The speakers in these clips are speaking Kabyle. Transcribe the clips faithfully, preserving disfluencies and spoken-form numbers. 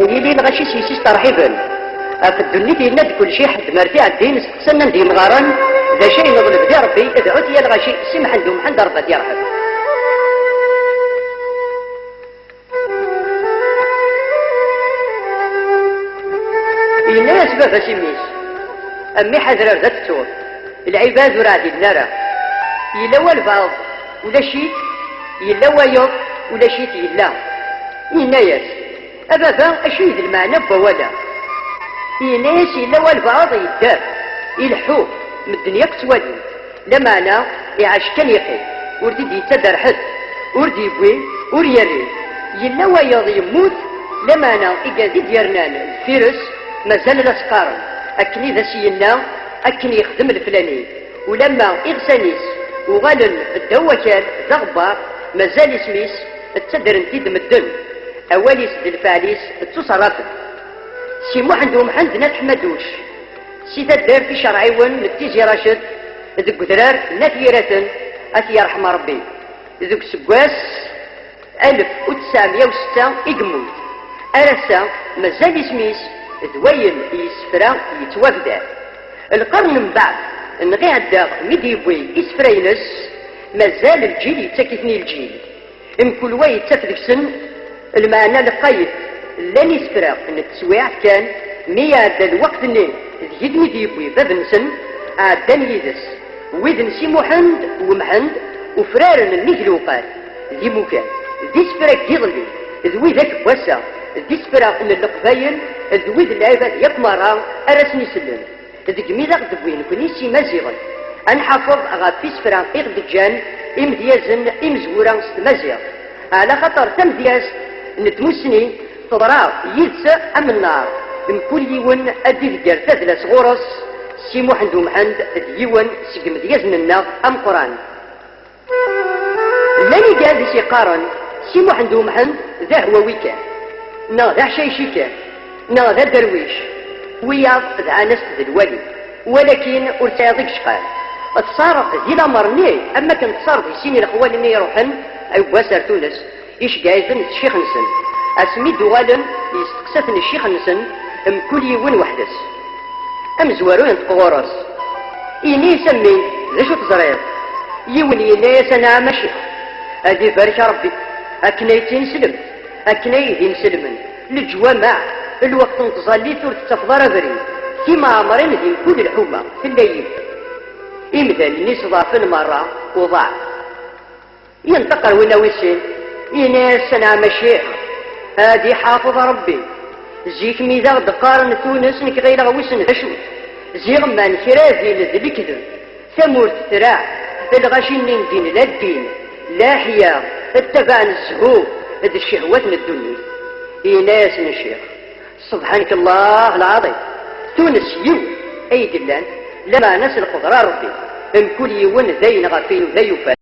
Yili lɣaci s yessi-s ṭerḥiben. Ɣef ddunit yenna-d kulci, ḥedd mer t-iɛeddin, steqsan-n anda yemɣaren, d acu ay neḍleb di Ṛebbi, dɛut ya lɣaci, Si Mḥend U Mḥend Ṛebbi ad t-yerḥem. Yenna-yas baba-s i mmi-s: A mmi, ḥader ar d tettuḍ, lɛibad ur ɛdilen ara. Yella walbeɛḍ ulac-it, yella wayeḍ ulac-it yella. Yenna-yas: A baba, acu i d lmeɛna n wawal-a? Yenna-yas: Yella walbeɛḍ yedder, ileḥḥu, medden yakk ttwalin-t, lameɛna iɛac kan yeqqim, ur t-id-yettader ḥedd, ur d-yewwi, ur yerri. Yella wayeḍ yemmut, lameɛna igad i d-yernan deffir-s mazal la s-qqaren, akken i d as-yenna, akken yexdem leflani. Ulamma iɣsan-is uɣalen ddaw wakal d aɣebbar, mazal isem-is ttadren-t-id medden. Awal-is d lfeɛl-is ttuṣerrafen. Si Muḥend Umḥend n At Ḥmaduc, si taddart Icerɛiwen n Tizi Raced, deg udrar n At Yiraten, ad t-yerḥem Ṛebbi, deg useggas alef u tesɛemya u setta i yemmut. Ar ass-a, mazal isem-is d wayen i yessefra yettwabdar. Lqern mbeɛd neɣ iɛedda mi d-yewwi isefra-ines, mazal lǧil yettak-iten i lǧil. Mkul wa yettaf deg-sen lmeɛna lqayet. Llan isefra n teswiɛt kan, mi iɛedda lweqt-nni deg i d-yewwi bab-nsen, ɛeddan yid-s. Wid n Si Muḥend Wemḥend ufraren nnig lewqat, d imukan, d isefra n yiḍelli, d widak n wass-a, d isefra n leqbayel, d wid n lɛibad yakk merra ara sen-isellen. Degmi d aɣ-d-wwin nekni s Imaziɣen, ad nḥafeḍ ɣef isefra i ɣ-d-ǧǧan imedyazen imezwura s tmaziɣt, ɛla xaṭer tamedyazt n tmussni teḍra yid-s amennaṛ, mkul yiwen ad d-idegger tadla sɣur-s. Si Muḥend Umḥend d yiwen seg imedyazen-nneɣ ameqqran. Llan igad i s-iqqaren Si Muḥend Umḥend d ahwawi kan, neɣ d aḥcayci kan, neɣ d aderwic. Wiyaḍ dɛan-as-t d lwali, walakin ur tesɛiḍ i yecqan. Ṭṣar di lamer-nni, am wakken ṭṣar di sin ilexwal-nni iruḥen ayywas ar Tunes, iceggeɛ-iten d ccix-nsen. Asmi d-uɣalen, yesteqsa-ten ccix-nsen, mkul yiwen weḥd-s. Amezwaru yenṭeq ɣur-s, ini-as: A mmi, d acu teẓriḍ? Yiwen yenna-yas: Anɛam a ccix, ad ibarek Ṛebbi, akken ay d tineslemt, akken ay d inselmen, leǧwameɛ, lweqt n tẓallit ur tettafeḍ ara abrid, timeɛmrin di mkul lḥuma, tella yiwet. Imdanen-is ḍeɛfen merra, uḍaɛ. Yenṭeq ɣer winna wis sin, yenna-yas: Anɛam a ccix, ad iḥafeḍ Ṛebbi. Zik mi d aɣ-d-qqaren Tunes, nekk ɣileɣ wissen d acu. Ziɣemma n kra din d lekdeb, tamurt traɛ, lɣaci-nni n din la ddin, la ḥya, ttabaɛen zzhu d ccehwat n ddunit. Yenna-yasen ccix: Subḥanek Allah lɛaḍim, Tunes yiwet ay yellan, lameɛna s lqedra n Ṛebbi, mkul yiwen d ayen ɣef i inuda yufa.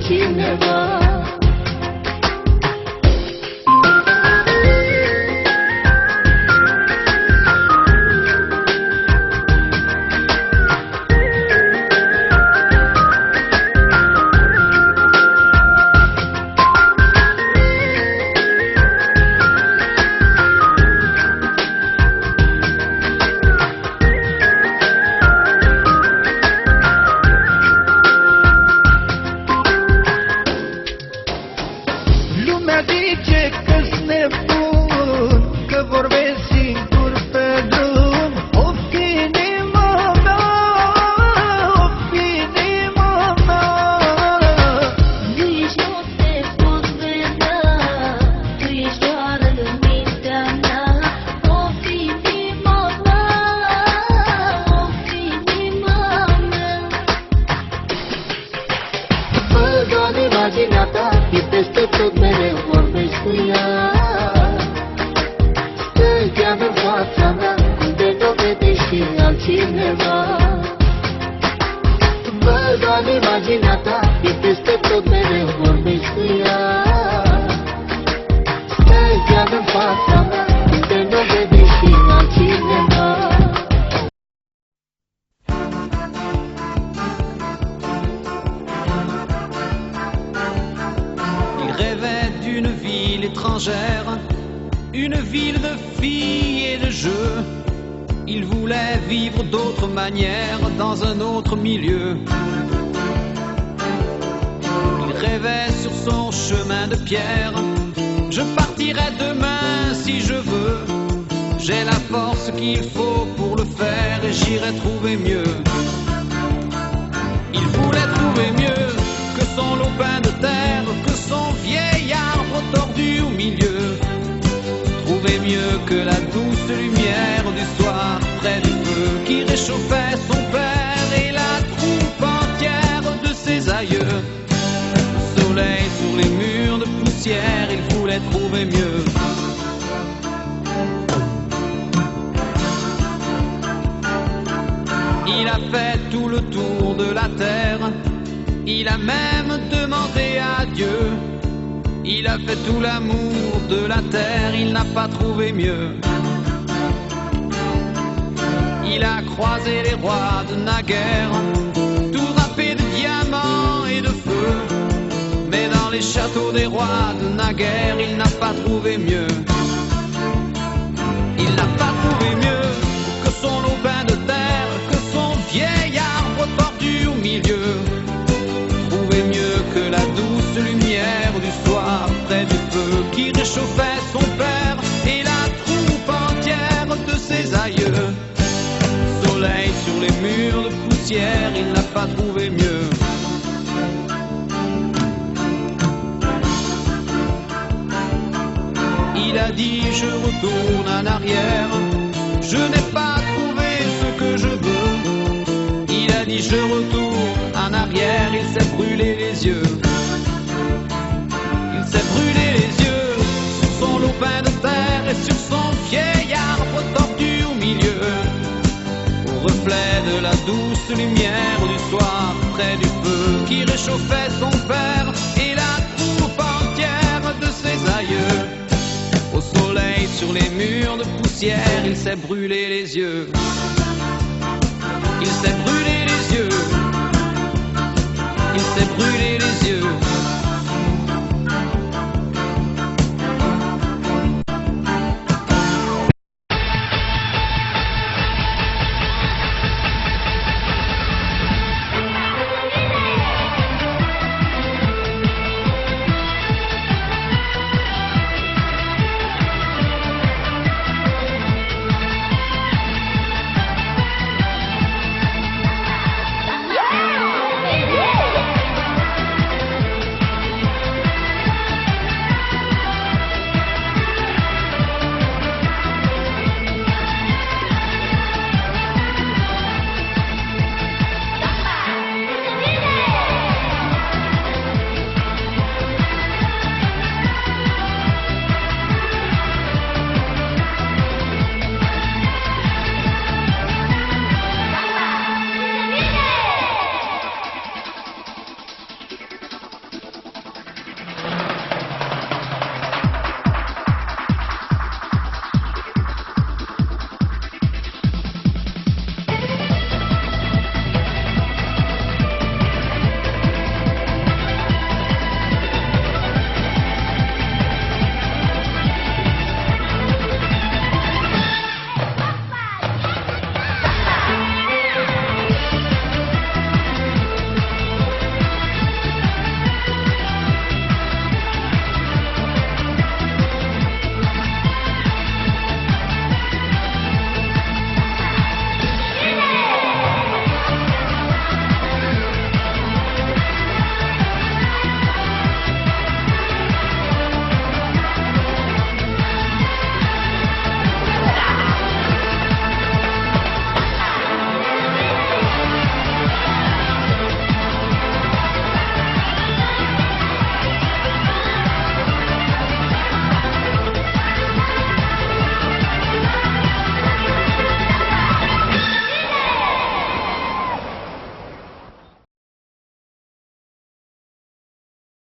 cinéma. Lumadi cek kesnepun, kevorbesi kurpedum, ofkini mama, ofkini mama. Văd animaginata, iubește tot mereu, vorbești cu ea. Stă chiar în fața mea, cum de tot te deși al cineva. Văd animaginata, iubește tot mereu, vorbești cu ea. Stă chiar în fața mea, cum de tot te deși al cineva. Il rêvait d'une ville étrangère, une ville de filles et de jeux. Il voulait vivre d'autres manières dans un autre milieu. Il rêvait sur son chemin de pierre. Je partirai demain si je veux. J'ai la force qu'il faut pour le faire et j'irai trouver mieux. Il voulait trouver mieux que son lopin de terre, que son vieil arbre tordu au milieu. Trouver mieux que la douce lumière du soir près du feu qui réchauffait son père et la troupe entière de ses aïeux. Soleil sur les murs de poussière, il voulait trouver mieux. Il a fait tout le tour de la terre, il a même demandé à Dieu. Il a fait tout l'amour de la terre, il n'a pas trouvé mieux. Il a croisé les rois de naguère, tout drapés de diamants et de feu. Mais dans les châteaux des rois de naguère, il n'a pas trouvé mieux. Il n'a pas trouvé mieux que son lopin de terre, que son vieil arbre tordu au milieu. Trouver mieux que la douce lumière du soir près du feu qui réchauffait son père et la troupe entière de ses aïeux. Soleil sur les murs de poussière, il n'a pas trouvé mieux. Il a dit : « Je retourne en arrière, je n'ai pas trouvé ce que je veux. » Il a dit : « Je retourne en arrière », il s'est brûlé les yeux. Il s'est brûlé les yeux sur son lopin de terre et sur son vieil arbre tordu au milieu. Au reflet de la douce lumière du soir, près du feu qui réchauffait son père et la troupe entière de ses aïeux. Au soleil, sur les murs de poussière, il s'est brûlé les yeux. Il s'est brûlé les yeux. Il s'est brûlé